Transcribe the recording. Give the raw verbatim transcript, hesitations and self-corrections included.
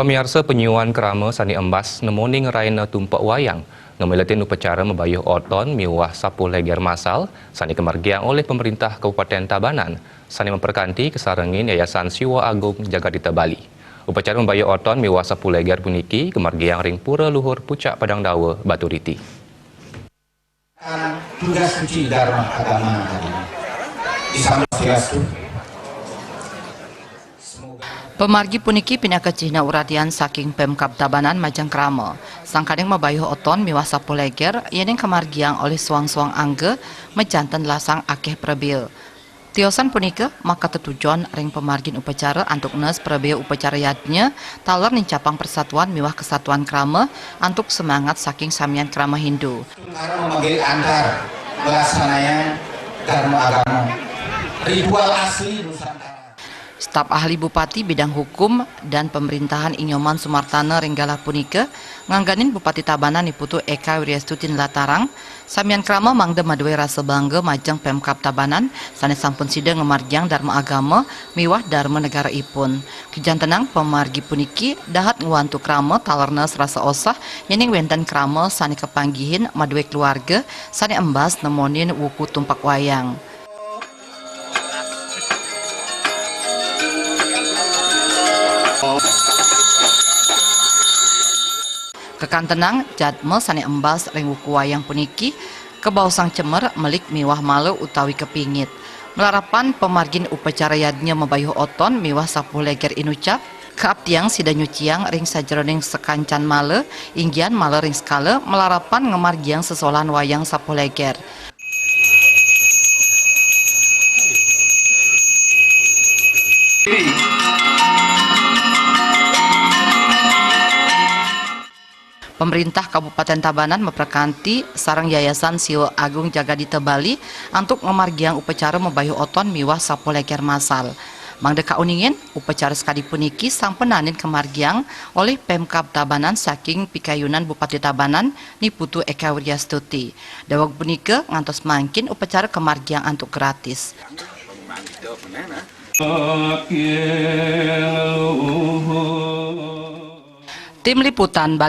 Pamiarsa, panyuan krama sane embas nemoning raina tumpek wayang ngamiletin upacara mabayuh oton miwah sapuh leger masal sane kamargiang olih Pemerintah Kabupaten Tabanan sane maprakanti kasarengin Yayasan Siwa Agung Jagadita Bali. Upacara mabayuh oton miwah sapuh leger puniki kamargiang ring Pura Luhur Pucak Padang Dawa, Baturiti. Tugas suci Dharma Agama tadi. Di Swastiastu. Pamargi puniki pinaka cihna uratian saking Pemkab Tabanan majeng krama. Sangkaning mabayuh oton miwah sapuh leger, yening kamargiang olih suang-suang angga, majanten lasang akeh prabea. Tiosan punika makatetujon ring pamargin upacara antuk nes prabea upacara yadnya taler nincapang persatuan miwah kesatuan krama antuk semangat saking samian krama Hindu. Tungkara memanggil antar melaksanakan Dharma Agama. Ritual asli Nusantara. Staf ahli Bupati bidang hukum dan pemerintahan Inyoman Sumartana ring galah punika ngangganin Bupati Tabanan Ni Putu Eka Wiryastuti nlatarang, samian krama mangda madue rasa bangga majeng Pemkab Tabanan sane sampun sida ngamargiang Dharma Agama miwah Dharma Negara ipun. Kajantenang pamargi puniki dahat ngwantu krama taler nes rasa osah yening wenten krama sane kapanggihin madue keluarga sane embas nemonin wuku tumpek wayang. Kakantenang jadma sane embas ring wuku wayang puniki kabaosang cemer, melik miwah mala utawi kapingit. Malarapan pamargin upacara yadnya mabayuh oton miwah sapuh leger inucap, kaaptiang sida nyuciang ring sajeroning sakancan mala, inggian mala ring sekala, malarapan ngamargiang sesolahan wayang sapuh leger. Pemerintah Kabupaten Tabanan maprakanti sareng Yayasan Siwa Agung Jagadita Bali antuk ngamargiang upacara mabayuh oton miwah sapuh leger masal. Mangda kauningin, upacara sakadi puniki sampun naenin kamargiang olih Pemkab Tabanan saking pikayunan Bupati Tabanan, Ni Putu Eka Wiryastuti. Daweg punika ngantos mangkin upacara kamargiang antuk gratis. Tim Liputan